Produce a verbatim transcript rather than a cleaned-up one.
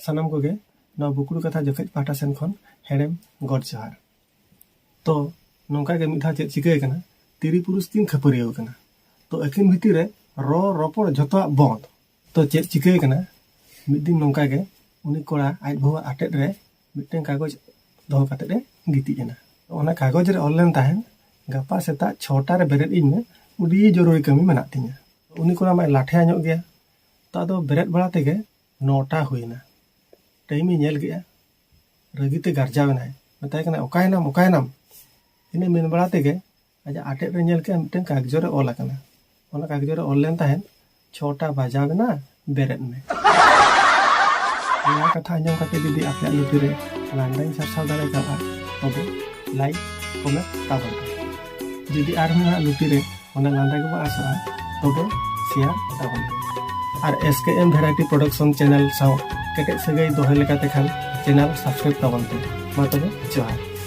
ᱥᱟᱱᱟᱢ ᱠᱚᱜᱮ ᱱᱚᱣᱟ ᱵᱩᱠᱲᱩ ᱠᱟᱛᱷᱟ ᱡᱚᱠᱷᱮᱡ ᱯᱟᱦᱴᱟ ᱥᱮᱱ ᱠᱷᱚᱱ ᱦᱮᱲᱮᱢ ᱜᱚᱰ ᱡᱚᱦᱟᱨ᱾ ᱛᱚ ᱱᱚᱝᱠᱟ ᱜᱮ ᱢᱤᱫ ᱫᱷᱟᱣ ᱪᱮᱫ ᱪᱤᱠᱟᱹ ᱟᱠᱟᱱᱟ, ᱛᱤᱨᱤ ᱯᱩᱨᱩᱥ ᱠᱤᱱ ᱠᱷᱟᱹᱯᱟᱹᱨᱤᱭᱟᱹᱣ ᱟᱠᱟᱱᱟ᱾ ᱛᱚ ᱟᱹᱠᱤᱱ ᱵᱷᱤᱛᱤᱨ ᱨᱮ ᱨᱚᱲ ᱨᱚᱯᱚᱲ ᱡᱷᱚᱛᱚᱣᱟᱜ ᱵᱚᱱᱫ᱾ ᱛᱚ ᱪᱮᱫ ᱪᱤᱠᱟᱹ ᱟᱠᱟᱱᱟ, ᱢᱤᱫ ᱫᱤᱱ ᱱᱚᱝᱠᱟ ᱜᱮ ᱩᱱᱤ ᱠᱚᱲᱟ ᱟᱡ ᱵᱟᱹᱦᱩᱣᱟᱜ ᱟᱴᱮᱫ ᱨᱮ ᱢᱤᱫᱴᱮᱱ ᱠᱟᱜᱚᱡᱽ ᱫᱚᱦᱚ ᱠᱟᱛᱮᱫ ᱮ ᱜᱤᱛᱤᱡ ᱮᱱᱟ᱾ ᱚᱱᱟ ᱠᱟᱜᱚᱡᱽ ᱨᱮ ᱚᱞ ᱞᱮᱱ ᱛᱟᱦᱮᱸᱫ, "ᱜᱟᱯᱟ ᱥᱮᱛᱟᱜ ᱪᱷᱚᱴᱟ ᱨᱮ ᱵᱮᱨᱮᱫ ᱤᱧ ᱢᱮ, ᱟᱹᱰᱤ ᱡᱚᱨᱩᱨᱤ ᱠᱟᱹᱢᱤ ᱢᱮᱱᱟᱜ ᱛᱤᱧᱟ᱾" ᱩᱱᱤ ᱠᱚᱲᱟ ᱢᱟᱭ ᱞᱟᱴᱷᱮᱭᱟ ᱧᱚᱜ ᱜᱮᱭᱟ᱾ ᱛᱚ ᱟᱫᱚ ᱵᱮᱨᱮᱫ ᱵᱟᱲᱟ ᱛᱮᱜᱮ ᱱᱚᱴᱟ ᱦᱩᱭᱱᱟ᱾ ᱴᱟᱭᱤᱢᱮ ᱧᱮᱞ ᱠᱮᱜᱼᱟ, ᱨᱟᱹᱜᱤᱛᱮ ᱜᱟᱨᱡᱟᱣ ᱮᱱᱟᱭ, ᱢᱮᱛᱟᱭ ᱠᱟᱱᱟᱭ, "ᱚᱠᱟᱭᱮᱱᱟᱢ, ᱚᱠᱟᱭᱮᱱᱟᱢ?" ᱤᱱᱟᱹ ᱢᱮᱱ ᱵᱟᱲᱟ ᱛᱮᱜᱮ ᱟᱡᱟᱜ ᱟᱴᱮᱫ ᱨᱮ ᱧᱮᱞ ᱠᱮᱜᱼᱟ, ᱢᱤᱫᱴᱮᱱ ᱠᱟᱜᱚᱡᱽ ᱨᱮ ᱚᱞ ᱟᱠᱟᱱᱟ᱾ ᱚᱱᱟ ᱠᱟᱜᱚᱡᱽ ᱨᱮ ᱚᱞ ᱞᱮᱱ ᱛᱟᱦᱮᱸᱫ, "ᱪᱷᱚᱴᱟ ᱵᱟᱡᱟᱣ ᱮᱱᱟ, ᱵᱮᱨᱮᱫ ᱢᱮ᱾" ᱱᱚᱣᱟ ᱠᱟᱛᱷᱟ ᱟᱸᱡᱚᱢ ᱠᱟᱛᱮ ᱡᱩᱫᱤ ᱟᱯᱮᱭᱟᱜ ᱞᱩᱛᱩᱨ ᱨᱮ ᱞᱟᱸᱫᱟᱧ ᱥᱟᱨᱥᱟᱣ ᱫᱟᱲᱮ ᱠᱟᱣᱟ, ᱛᱚᱵᱮ ᱞᱟᱭᱤᱠ, ᱠᱚᱢᱮᱱᱴ ᱛᱟᱵᱚᱱ ᱯᱮ᱾ ᱡᱩᱫᱤ ᱟᱨᱦᱚᱸ ᱦᱟᱸᱜ ᱞᱩᱛᱩᱨ ᱨᱮ ᱚᱱᱟ ᱞᱟᱸᱫᱟ ᱜᱮᱵᱚ ᱟᱥᱚᱜᱼᱟ, ᱛᱚᱵᱮ ᱥᱮᱭᱟᱨ ᱛᱟᱵᱚᱱ ᱯᱮ᱾ ᱟᱨ S K M Variety Production channel ᱥᱟᱶ ᱠᱮᱴᱮᱡ ᱥᱟᱹᱜᱟᱹᱭ ᱫᱚᱦᱚᱭ ᱞᱮᱠᱟᱛᱮ ᱠᱷᱟᱱ channel subscribe ᱛᱟᱵᱚᱱ ᱯᱮ᱾ ᱢᱟ ᱛᱚᱵᱮ ᱡᱚᱦᱟᱨ᱾